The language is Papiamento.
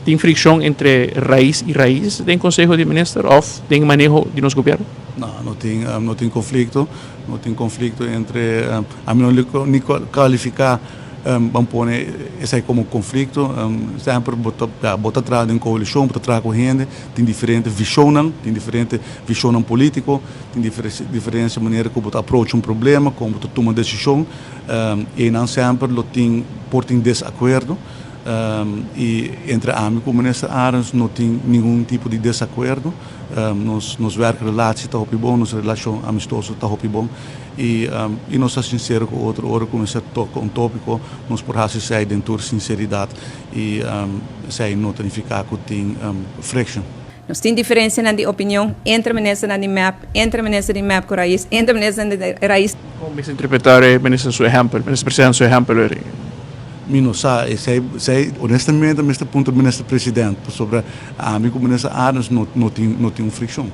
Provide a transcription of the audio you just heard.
Tin frikshon entre Raiz i Raiz den Konseho di Minister òf den maneho di nos gobièrnu? No, no tin, no tin konflikto. No tin konflikto entre, ami no ni kalifiká, ban pone esei komo konflikto. Semper bo ta, ya, bo ta traha den koalishon, bo ta traha ku hende, tin diferente vishonnan, tin diferente vishonnan polítiko, tin diferensia manera ku bo ta aprocha un problema, kon bo ta tuma desishon. Einan semper lo tin, por tin desakuerdo. I entre ami ku Minister Arends no tin ningun tipo di desakuerdo. Nos nos werkrelatie ta hopi bon, nos relashon amistoso ta hopi bon i i nos ta sinsero ku otro. Ora ku mester toka un topiko nos por hasi esei den tur sinseridat i esei no ta nifiká ku tin frikshon. Nos tin diferensianan di opinion entre ministernan di mep, entre minister di mep ku Raiz, entre ministernan di Raiz. Kon mester interpretá e minister su ehèmpel, minister presidente su ehèmpel eri? Mi no sa, esei, esei honestamente mester puntra minister president, pasobra ami ku minister Arends no no tin no tin un frikshon.